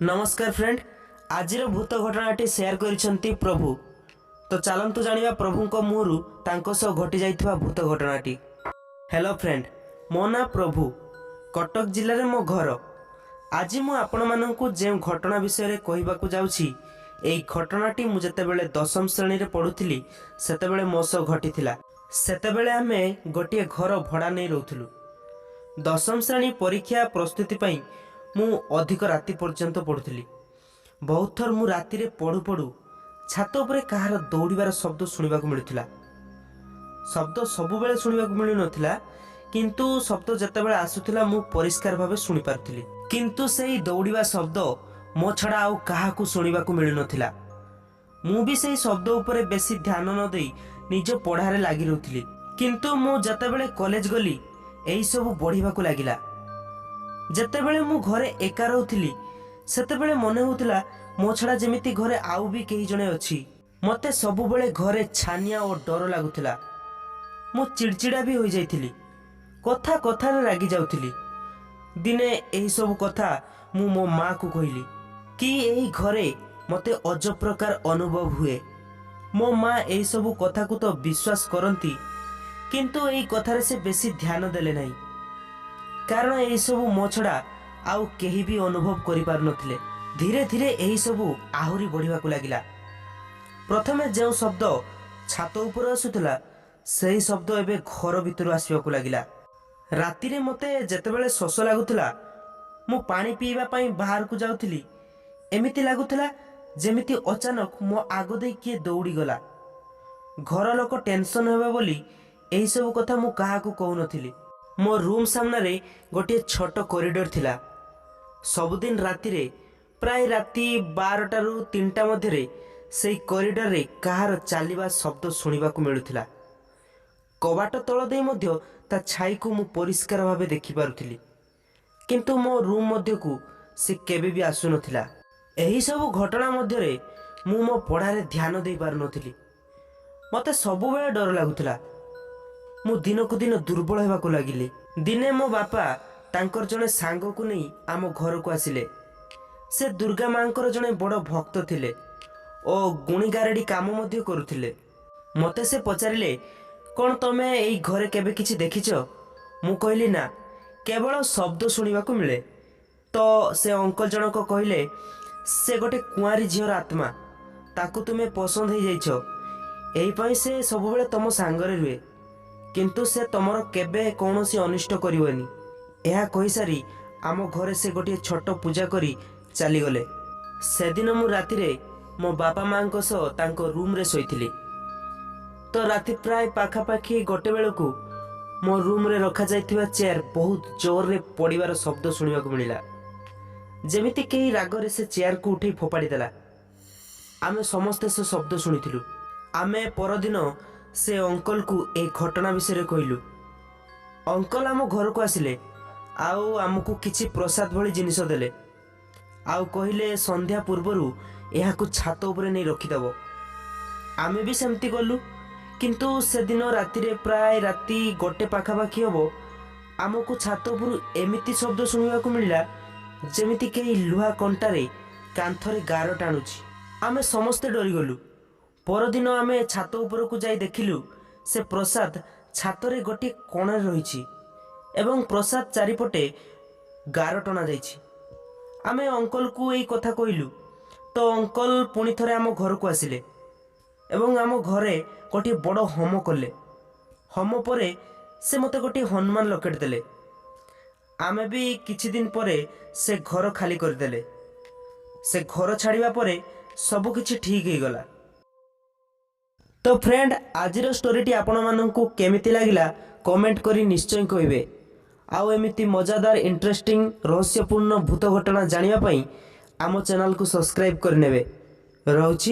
ନମସ୍କାର ଫ୍ରେଣ୍ଡ, ଆଜିର ଭୂତ ଘଟଣାଟି ସେୟାର କରିଛନ୍ତି ପ୍ରଭୁ। ତ ଚାଲନ୍ତୁ ଜାଣିବା ପ୍ରଭୁଙ୍କ ମୁହଁରୁ ତାଙ୍କ ସହ ଘଟିଯାଇଥିବା ଭୂତ ଘଟଣାଟି। ହ୍ୟାଲୋ ଫ୍ରେଣ୍ଡ, ମୋ ନାଁ ପ୍ରଭୁ, କଟକ ଜିଲ୍ଲାରେ ମୋ ଘର। ଆଜି ମୁଁ ଆପଣମାନଙ୍କୁ ଯେଉଁ ଘଟଣା ବିଷୟରେ କହିବାକୁ ଯାଉଛି, ଏହି ଘଟଣାଟି ମୁଁ ଯେତେବେଳେ ଦଶମ ଶ୍ରେଣୀରେ ପଢ଼ୁଥିଲି, ସେତେବେଳେ ମୋ ସହ ଘଟିଥିଲା। ସେତେବେଳେ ଆମେ ଗୋଟିଏ ଘର ଭଡ଼ା ନେଇ ରହୁଥିଲୁ। ଦଶମ ଶ୍ରେଣୀ ପରୀକ୍ଷା ପ୍ରସ୍ତୁତି ପାଇଁ ମୁଁ ଅଧିକ ରାତି ପର୍ଯ୍ୟନ୍ତ ପଢ଼ୁଥିଲି। ବହୁତ ଥର ମୁଁ ରାତିରେ ପଢ଼ୁ ପଢ଼ୁ ଛାତ ଉପରେ କାହାର ଦୌଡ଼ିବାର ଶବ୍ଦ ଶୁଣିବାକୁ ମିଳୁଥିଲା। ଶବ୍ଦ ସବୁବେଳେ ଶୁଣିବାକୁ ମିଳୁନଥିଲା, କିନ୍ତୁ ଶବ୍ଦ ଯେତେବେଳେ ଆସୁଥିଲା, ମୁଁ ପରିଷ୍କାର ଭାବେ ଶୁଣିପାରୁଥିଲି। କିନ୍ତୁ ସେହି ଦୌଡ଼ିବା ଶବ୍ଦ ମୋ ଛଡ଼ା ଆଉ କାହାକୁ ଶୁଣିବାକୁ ମିଳୁନଥିଲା। ମୁଁ ବି ସେହି ଶବ୍ଦ ଉପରେ ବେଶୀ ଧ୍ୟାନ ନ ଦେଇ ନିଜ ପଢ଼ାରେ ଲାଗି ରହୁଥିଲି। କିନ୍ତୁ ମୁଁ ଯେତେବେଳେ କଲେଜ ଗଲି, ଏହିସବୁ ବଢ଼ିବାକୁ ଲାଗିଲା। ଯେତେବେଳେ ମୁଁ ଘରେ ଏକା ରହୁଥିଲି, ସେତେବେଳେ ମନେ ହେଉଥିଲା ମୋ ଛଡ଼ା ଯେମିତି ଘରେ ଆଉ ବି କେହି ଜଣେ ଅଛି। ମୋତେ ସବୁବେଳେ ଘରେ ଛାନିଆ ଓ ଡର ଲାଗୁଥିଲା। ମୁଁ ଚିଡ଼ଚିଡ଼ା ବି ହୋଇଯାଇଥିଲି, କଥା କଥାରେ ରାଗି ଯାଉଥିଲି। ଦିନେ ଏହିସବୁ କଥା ମୁଁ ମୋ ମାଆକୁ କହିଲି କି ଏହି ଘରେ ମୋତେ ଅଜବ ପ୍ରକାର ଅନୁଭବ ହୁଏ। ମୋ ମା ଏହିସବୁ କଥାକୁ ତ ବିଶ୍ୱାସ କରନ୍ତି, କିନ୍ତୁ ଏହି କଥାରେ ସେ ବେଶୀ ଧ୍ୟାନ ଦେଲେ ନାହିଁ, କାରଣ ଏହିସବୁ ମୋ ଛଡ଼ା ଆଉ କେହି ବି ଅନୁଭବ କରିପାରୁନଥିଲେ। ଧୀରେ ଧୀରେ ଏହିସବୁ ଆହୁରି ବଢ଼ିବାକୁ ଲାଗିଲା। ପ୍ରଥମେ ଯେଉଁ ଶବ୍ଦ ଛାତ ଉପରୁ ଆସୁଥିଲା, ସେହି ଶବ୍ଦ ଏବେ ଘର ଭିତରୁ ଆସିବାକୁ ଲାଗିଲା। ରାତିରେ ମୋତେ ଯେତେବେଳେ ଶୋଷ ଲାଗୁଥିଲା, ମୁଁ ପାଣି ପିଇବା ପାଇଁ ବାହାରକୁ ଯାଉଥିଲି। ଏମିତି ଲାଗୁଥିଲା ଯେମିତି ଅଚାନକ ମୋ ଆଗ ଦେଇ କିଏ ଦୌଡ଼ିଗଲା। ଘର ଲୋକ ଟେନସନ୍ ହେବେ ବୋଲି ଏହିସବୁ କଥା ମୁଁ କାହାକୁ କହୁନଥିଲି। ମୋ ରୁମ୍ ସାମ୍ନାରେ ଗୋଟିଏ ଛୋଟ କରିଡର ଥିଲା। ସବୁଦିନ ରାତିରେ ପ୍ରାୟ ରାତି 12ଟାରୁ 3ଟା ମଧ୍ୟରେ ସେଇ କରିଡରରେ କାହାର ଚାଲିବା ଶବ୍ଦ ଶୁଣିବାକୁ ମିଳୁଥିଲା। କବାଟ ତଳ ଦେଇ ମଧ୍ୟ ତା ଛାଇକୁ ମୁଁ ପରିଷ୍କାର ଭାବେ ଦେଖିପାରୁଥିଲି, କିନ୍ତୁ ମୋ ରୁମ୍ ମଧ୍ୟକୁ ସେ କେବେ ବି ଆସୁନଥିଲା। ଏହିସବୁ ଘଟଣା ମଧ୍ୟରେ ମୁଁ ମୋ ପଢ଼ାରେ ଧ୍ୟାନ ଦେଇପାରୁନଥିଲି। ମୋତେ ସବୁବେଳେ ଡର ଲାଗୁଥିଲା। ମୁଁ ଦିନକୁ ଦିନ ଦୁର୍ବଳ ହେବାକୁ ଲାଗିଲି। ଦିନେ ମୋ ବାପା ତାଙ୍କର ଜଣେ ସାଙ୍ଗକୁ ନେଇ ଆମ ଘରକୁ ଆସିଲେ। ସେ ଦୁର୍ଗା ମାଙ୍କର ଜଣେ ବଡ଼ ଭକ୍ତ ଥିଲେ ଓ ଗୁଣିଗାରେଡ଼ି କାମ ମଧ୍ୟ କରୁଥିଲେ। ମୋତେ ସେ ପଚାରିଲେ, "କ'ଣ ତମେ ଏଇ ଘରେ କେବେ କିଛି ଦେଖିଛ?" ମୁଁ କହିଲି, "ନା, କେବଳ ଶବ୍ଦ ଶୁଣିବାକୁ ମିଳେ।" ତ ସେ ଅଙ୍କଲ ଜଣକ କହିଲେ, "ସେ ଗୋଟେ କୁଆଁରୀ ଝିଅର ଆତ୍ମା। ତାକୁ ତୁମେ ପସନ୍ଦ ହେଇଯାଇଛ, ଏହିପାଇଁ ସେ ସବୁବେଳେ ତମ ସାଙ୍ଗରେ ରୁହେ। କିନ୍ତୁ ସେ ତମର କେବେ କୌଣସି ଅନିଷ୍ଟ କରିବନି।" ଏହା କହିସାରି ଆମ ଘରେ ସେ ଗୋଟିଏ ଛୋଟ ପୂଜା କରି ଚାଲିଗଲେ। ସେଦିନ ମୁଁ ରାତିରେ ମୋ ବାପା ମାଙ୍କ ସହ ତାଙ୍କ ରୁମ୍ରେ ଶୋଇଥିଲି। ତ ରାତି ପ୍ରାୟ ପାଖାପାଖି ଗୋଟେ ବେଳକୁ ମୋ ରୁମ୍ରେ ରଖାଯାଇଥିବା ଚେୟାର ବହୁତ ଜୋରରେ ପଡ଼ିବାର ଶବ୍ଦ ଶୁଣିବାକୁ ମିଳିଲା, ଯେମିତି କେହି ରାଗରେ ସେ ଚେୟାରକୁ ଉଠେଇ ଫୋପାଡ଼ି ଦେଲା। ଆମେ ସମସ୍ତେ ସେ ଶବ୍ଦ ଶୁଣିଥିଲୁ। ଆମେ ପରଦିନ ସେ ଅଙ୍କଲକୁ ଏ ଘଟଣା ବିଷୟରେ କହିଲୁ। ଅଙ୍କଲ ଆମ ଘରକୁ ଆସିଲେ ଆଉ ଆମକୁ କିଛି ପ୍ରସାଦ ଭଳି ଜିନିଷ ଦେଲେ ଆଉ କହିଲେ, ସନ୍ଧ୍ୟା ପୂର୍ବରୁ ଏହାକୁ ଛାତ ଉପରେ ନେଇ ରଖିଦେବ। ଆମେ ବି ସେମିତି କଲୁ। କିନ୍ତୁ ସେଦିନ ରାତିରେ ପ୍ରାୟ ରାତି ଗୋଟେ ପାଖାପାଖି ହେବ, ଆମକୁ ଛାତ ଉପରୁ ଏମିତି ଶବ୍ଦ ଶୁଣିବାକୁ ମିଳିଲା, ଯେମିତି କେହି ଲୁହା କଣ୍ଟାରେ କାନ୍ଥରେ ଗାର ଟାଣୁଛି। ଆମେ ସମସ୍ତେ ଡରିଗଲୁ। ପରଦିନ ଆମେ ଛାତ ଉପରକୁ ଯାଇ ଦେଖିଲୁ, ସେ ପ୍ରସାଦ ଛାତରେ ଗୋଟିଏ କୋଣରେ ରହିଛି ଏବଂ ପ୍ରସାଦ ଚାରିପଟେ ଗାର ଟଣାଯାଇଛି। ଆମେ ଅଙ୍କଲକୁ ଏଇ କଥା କହିଲୁ, ତ ଅଙ୍କଲ ପୁଣି ଥରେ ଆମ ଘରକୁ ଆସିଲେ ଏବଂ ଆମ ଘରେ ଗୋଟିଏ ବଡ଼ ହୋମ କଲେ। ହୋମ ପରେ ସେ ମୋତେ ଗୋଟିଏ ହନୁମାନ ଲକେଟ୍ ଦେଲେ। ଆମେ ବି କିଛି ଦିନ ପରେ ସେ ଘର ଖାଲି କରିଦେଲେ। ସେ ଘର ଛାଡ଼ିବା ପରେ ସବୁ କିଛି ଠିକ୍ ହେଇଗଲା। ତ ଫ୍ରେଣ୍ଡ, ଆଜିର ଷ୍ଟୋରିଟି ଆପଣମାନଙ୍କୁ କେମିତି ଲାଗିଲା, କମେଣ୍ଟ କରି ନିଶ୍ଚୟ କହିବେ। ଆଉ ଏମିତି ମଜାଦାର, ଇଣ୍ଟରେଷ୍ଟିଂ, ରହସ୍ୟପୂର୍ଣ୍ଣ ଭୂତ ଘଟଣା ଜାଣିବା ପାଇଁ ଆମ ଚ୍ୟାନେଲକୁ ସବସ୍କ୍ରାଇବ୍ କରିନେବେ। ରହୁଛି।